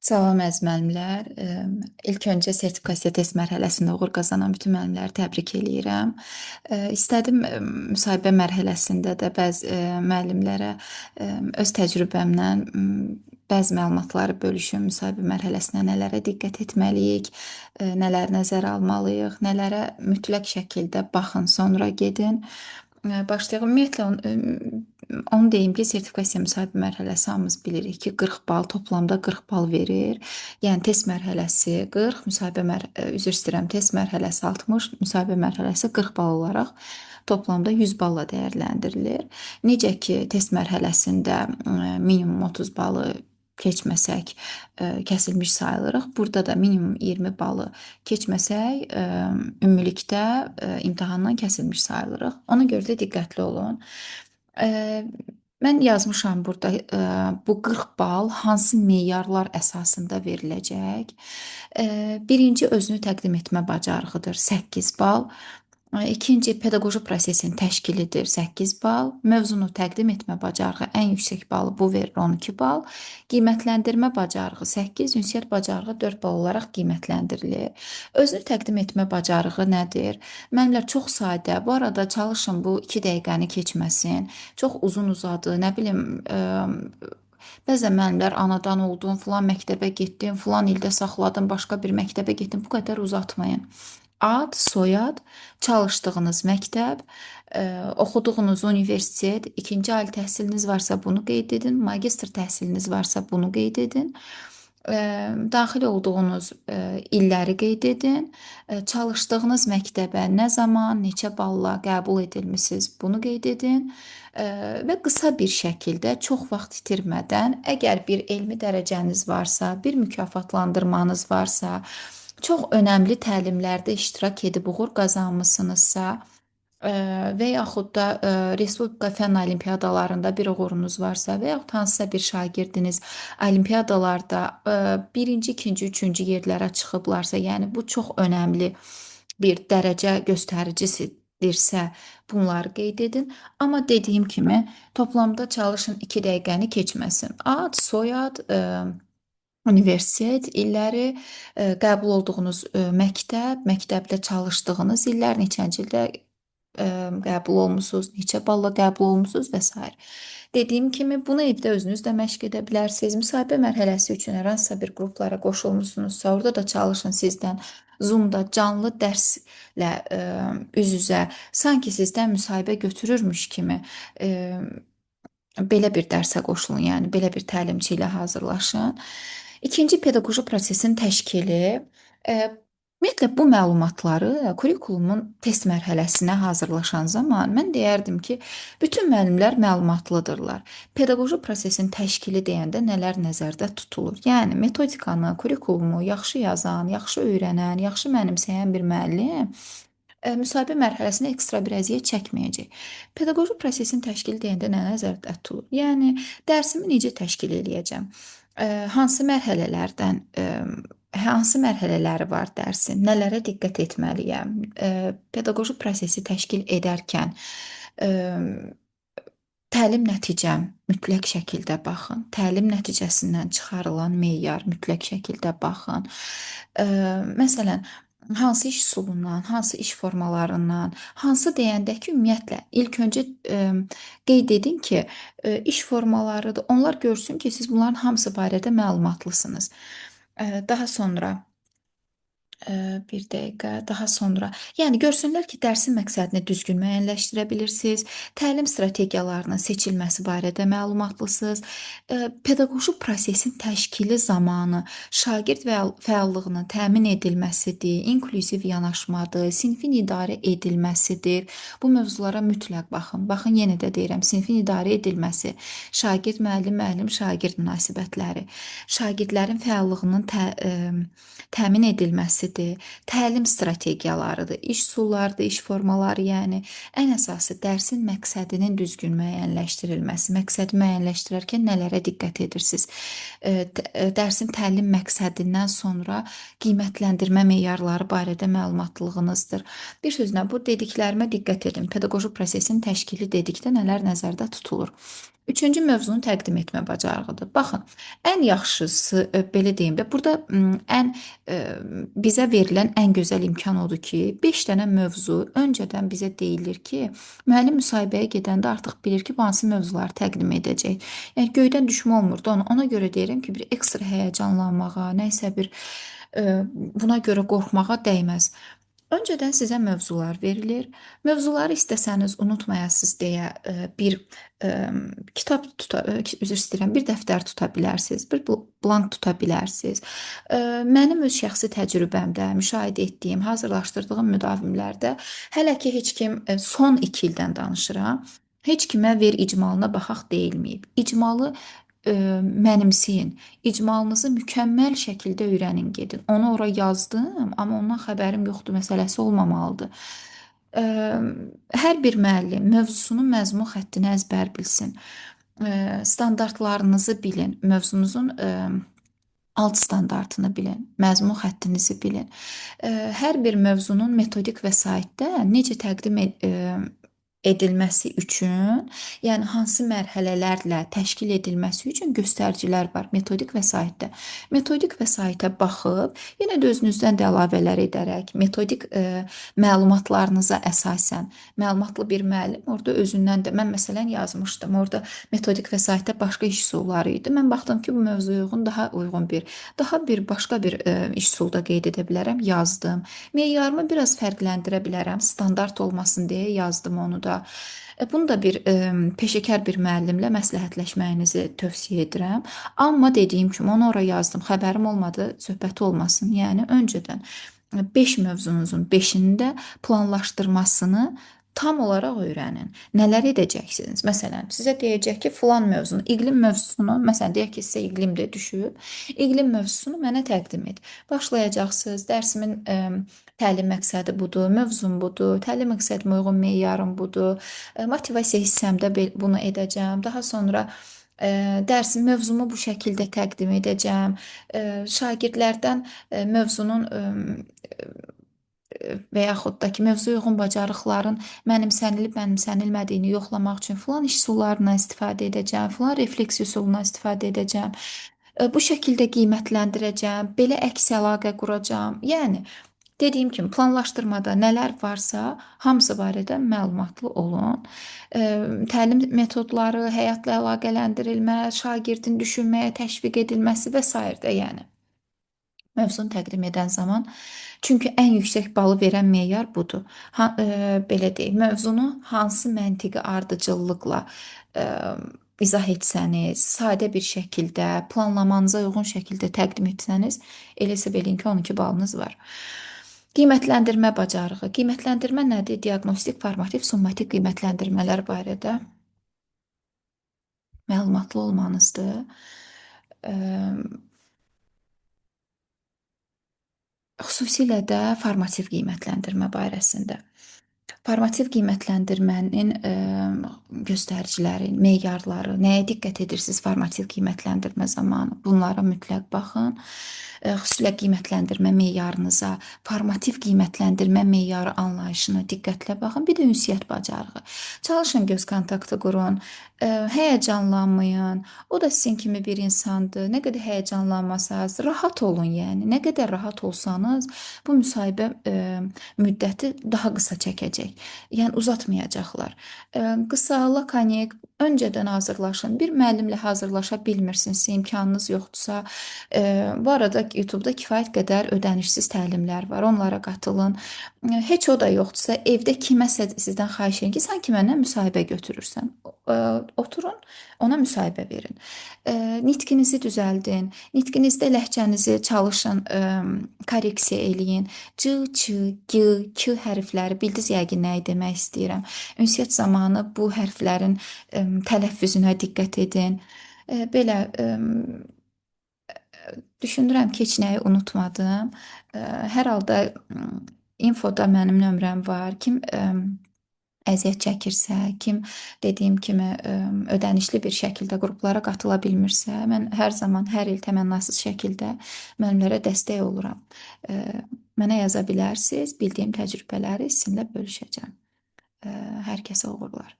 Salam əziz müəllimlər. İlk öncə sertifikasiya test mərhələsində uğur qazanan bütün müəllimləri təbrik eləyirəm. İstədim müsahibə mərhələsində də bəzi müəllimlərə öz təcrübəmlə bəzi məlumatları bölüşüm. Müsahibə mərhələsinə nələrə diqqət etməliyik, nələri nəzərə almalıyıq, nələrə mütləq şəkildə baxın, sonra gedin. Başlayaq. Ümumiyyətlə onu deyim ki, sertifikasiya müsahibə mərhələsi hamımız bilirik ki, 40 bal, toplamda 40 bal verir. Yəni test mərhələsi 40, üzr istəyirəm, test mərhələsi 60, müsahibə mərhələsi 40 bal olaraq toplamda 100 balla dəyərləndirilir. Necə ki, test mərhələsində minimum 30 balı keçməsək, kəsilmiş sayılırıq. Burada da minimum 20 balı keçməsək, ümumilikdə imtahandan kəsilmiş sayılırıq. Ona görə də diqqətli olun. Mən yazmışam burada bu 40 bal hansı meyarlar əsasında veriləcək. Birinci özünü təqdim etmə bacarığıdır, 8 bal. İkinci pedaqoji prosesin təşkilidir, 8 bal. Mövzunu təqdim etmə bacarığı ən yüksək balı bu verir, 12 bal. Qiymətləndirmə bacarığı 8, ünsiyyət bacarığı 4 bal olaraq qiymətləndirilir. Özünü təqdim etmə bacarığı nədir? Müəllimlər çox sadə. Bu arada çalışın bu 2 dəqiqəni keçməsin. Çox uzun uzadı, nə bilim, bəzən müəllimlər anadan oldum, filan məktəbə getdim, filan ildə saxladım, başqa bir məktəbə getdim. Bu qədər uzatmayın. Ad, soyad, çalışdığınız məktəb, oxuduğunuz universitet, ikinci ali təhsiliniz varsa bunu qeyd edin, magistr təhsiliniz varsa bunu qeyd edin. Daxil olduğunuz illəri qeyd edin. Çalışdığınız məktəbə nə zaman, neçə balla qəbul edilmisiniz, bunu qeyd edin. Və qısa bir şəkildə, çox vaxt itirmədən, əgər bir elmi dərəcəniz varsa, bir mükafatlandırmanız varsa, çox önəmli təlimlərdə iştirak edib uğur qazanmısınızsa, və yaxud da Respublika fənn olimpiadalarında bir uğurunuz varsa və yaxud hansısa bir şagirdiniz olimpiadalarda birinci, ikinci, üçüncü yerlərə çıxıblarsa, yəni bu çox önəmli bir dərəcə göstəricisidirsə, bunları qeyd edin. Amma dediyim kimi, toplamda çalışın 2 dəqiqəni keçməsin. Ad, soyad, universitet illəri, qəbul olduğunuz məktəb, məktəbdə çalışdığınız illər, neçənci ildə qəbul olmusunuz, neçə balla qəbul olmusunuz və s. Dediyim kimi, bunu evdə özünüz də məşq edə bilərsiniz. Müsahibə mərhələsi üçün hər hansısa bir qruplara qoşulmusunuzsa, orada da çalışın sizdən Zoom-da canlı dərslə üz-üzə, sanki sizdən müsahibə götürürmüş kimi belə bir dərsə qoşulun, yəni belə bir təlimçi ilə hazırlaşın. İkinci pedaqoji prosesin təşkili. Ümumiyyətlə bu məlumatları kurikulumun test mərhələsinə hazırlaşan zaman mən deyərdim ki, bütün müəllimlər məlumatlıdırlar. Pedaqoji prosesin təşkili deyəndə nələr nəzərdə tutulur? Yəni metodikanı, kurikulumu yaxşı yazan, yaxşı öyrənən, yaxşı mənimsəyən bir müəllim müsahibə mərhələsində ekstra bir əziyyət çəkməyəcək. Pedaqoji prosesin təşkili deyəndə nə nəzərdə tutulur? Yəni dərsimi necə təşkil eləyəcəm? Hansı mərhələlərdən, hansı mərhələləri var dərsin, nələrə diqqət etməliyəm? Pedaqoji prosesi təşkil edərkən təlim nəticəm mütləq şəkildə baxın. Təlim nəticəsindən çıxarılan meyar mütləq şəkildə baxın. Məsələn, hansı iş üsulundan, hansı iş formalarından, hansı deyəndə ki, ümumiyyətlə ilk öncə qeyd edin ki, iş formalarıdır. Onlar görsün ki, siz bunların hamısı barədə məlumatlısınız. Daha sonra bir dəqiqə, daha sonra, yəni görsünlər ki, dərsin məqsədini düzgün müəyyənləşdirə bilirsiniz, təlim strategiyalarının seçilməsi barədə məlumatlısınız, pedaqoji prosesin təşkili zamanı şagird fəallığının təmin edilməsidir, inklüziv yanaşmadır, sinfin idarə edilməsidir. Bu mövzulara mütləq baxın. Baxın, yenə də deyirəm, sinfin idarə edilməsi, şagird, müəllim, müəllim, şagird münasibətləri, şagirdlərin fəallığının təmin edilməsidir, təlim strategiyalarıdır, iş üsullarıdır, iş formaları, yəni ən əsası dərsin məqsədinin düzgün müəyyənləşdirilməsi. Məqsədi müəyyənləşdirərkən nələrə diqqət edirsiniz? Dərsin təlim məqsədindən sonra qiymətləndirmə meyarları barədə məlumatlılığınızdır. Bir sözlə, bu dediklərimə diqqət edin. Pedaqoji prosesin təşkili dedikdə nələr nəzərdə tutulur? Üçüncü mövzunu təqdim etmə bacarığıdır. Baxın, ən yaxşısı belə deyim də, burada ən bizə verilən ən gözəl imkan odur ki, 5 dənə mövzu öncədən bizə deyilir ki, müəllim müsahibəyə gedəndə artıq bilir ki, bu hansı mövzuları təqdim edəcək. Yəni göydən düşmə olmur da ona. Ona görə deyirəm ki, bir ekstra həyəcanlanmağa, nəsə bir buna görə qorxmağa dəyməz. Öncədən sizə mövzular verilir. Mövzuları istəsəniz unutmayasınız deyə bir kitab tuta, üzr istəyirəm, bir dəftər tuta bilərsiniz, bir blank tuta bilərsiniz. Mənim öz şəxsi təcrübəmdə, müşahidə etdiyim, hazırlaşdırdığım müdavimlərdə hələ ki heç kim son 2 ildən danışıram. Heç kimə ver icmalına baxaq deyilməyib. İcmalı mənimsəyin. İcmalınızı mükəmməl şəkildə öyrənin gedin. Onu ora yazdım, amma ondan xəbərim yoxdur məsələsi olmamalıdır. Hər bir müəllim mövzusunun məzmun xəttini əzbər bilsin. Standartlarınızı bilin. Mövzunuzun alt standartını bilin, məzmun xəttinizi bilin. Hər bir mövzunun metodik vəsaitdə necə təqdim edilməsi üçün, yəni hansı mərhələlərlə təşkil edilməsi üçün göstəricilər var metodik vəsaitdə. Metodik vəsaitə baxıb, yenə də özünüzdən də əlavələr edərək, metodik məlumatlarınıza əsasən, məlumatlı bir müəllim orada özündən də, mən məsələn yazmışdım, orada metodik vəsaitdə başqa iş üsulları idi. Mən baxdım ki, bu mövzuya uyğun, daha uyğun bir, daha bir başqa bir iş üsulu da qeyd edə bilərəm, yazdım. Meyarımı biraz fərqləndirə bilərəm, standart olmasın deyə yazdım onu da. Bunu da bir peşəkar bir müəllimlə məsləhətləşməyinizi tövsiyə edirəm. Amma dediyim kimi onu ora yazdım, xəbərim olmadı, söhbəti olmasın. Yəni öncədən 5 mövzunuzun 5-ini də planlaşdırmasını tam olaraq öyrənin. Nələr edəcəksiniz? Məsələn, sizə deyəcək ki, filan mövzunu, iqlim mövzusunu, məsələn, deyək ki, sizə iqlimdə düşüb, iqlim mövzusunu mənə təqdim et. Başlayacaqsınız, dərsimin təlim məqsədi budur, mövzum budur, təlim məqsədimə uyğun meyarım budur, motivasiya hissəmdə bunu edəcəm. Daha sonra dərsin mövzumu bu şəkildə təqdim edəcəm. Şagirdlərdən mövzunun və yaxud da ki, mövzuya uyğun bacarıqların mənimsənilib, mənimsənilmədiyini yoxlamaq üçün filan iş üsullarından istifadə edəcəm, filan refleksiya üsulundan istifadə edəcəm. Bu şəkildə qiymətləndirəcəm, belə əks əlaqə quracam. Yəni, dediyim kimi, planlaşdırmada nələr varsa, hamısı barədə məlumatlı olun. Təlim metodları, həyatla əlaqələndirilmə, şagirdin düşünməyə təşviq edilməsi və sair də, yəni. Mövzunu təqdim edən zaman, çünki ən yüksək balı verən meyar budur. Belə deyək, mövzunu hansı məntiqi ardıcıllıqla izah etsəniz, sadə bir şəkildə, planlamanıza uyğun şəkildə təqdim etsəniz, elə hesab eləyin ki, 12 balınız var. Qiymətləndirmə bacarığı. Qiymətləndirmə nədir? Diaqnostik, formativ, summativ qiymətləndirmələr barədə məlumatlı olmanızdır. Xüsusilə də formativ qiymətləndirmə barəsində. Formativ qiymətləndirmənin göstəriciləri, meyarları, nəyə diqqət edirsiniz formativ qiymətləndirmə zamanı? Bunlara mütləq baxın. Xüsusilə qiymətləndirmə meyarınıza, formativ qiymətləndirmə meyarı anlayışına diqqətlə baxın. Bir də ünsiyyət bacarığı. Çalışın, göz kontaktı qurun, həyəcanlanmayın. O da sizin kimi bir insandır. Nə qədər həyəcanlanmasanız, rahat olun yəni. Nə qədər rahat olsanız, bu müsahibə müddəti daha qısa çəkəcək. Yəni uzatmayacaqlar. Qısa, lakonik, öncədən hazırlaşın. Bir müəllimlə hazırlaşa bilmirsinizsə, imkanınız yoxdursa, bu arada YouTube-da kifayət qədər ödənişsiz təlimlər var. Onlara qatılın. Heç o da yoxdursa, evdə kiməsə sizdən xahiş edin ki, sanki məndən müsahibə götürürsən. Oturun, ona müsahibə verin. Nitqinizi düzəldin. Nitqinizdə ləhcənizi çalışın, korreksiya eləyin. C, Ç, G, K hərfləri bildiniz yəqin nəyi demək istəyirəm. Ünsiyyət zamanı bu hərflərin tələffüzünə diqqət edin. Belə düşünürəm ki, heç nəyi unutmadım. Hər halda infoda mənim nömrəm var. Kim əziyyət çəkirsə, kim dediyim kimi ödənişli bir şəkildə qruplara qatıla bilmirsə, mən hər zaman, hər il təmənnasız şəkildə müəllimlərə dəstək oluram. Mənə yaza bilərsiniz, bildiyim təcrübələri sizinlə bölüşəcəm. Hər kəsə uğurlar.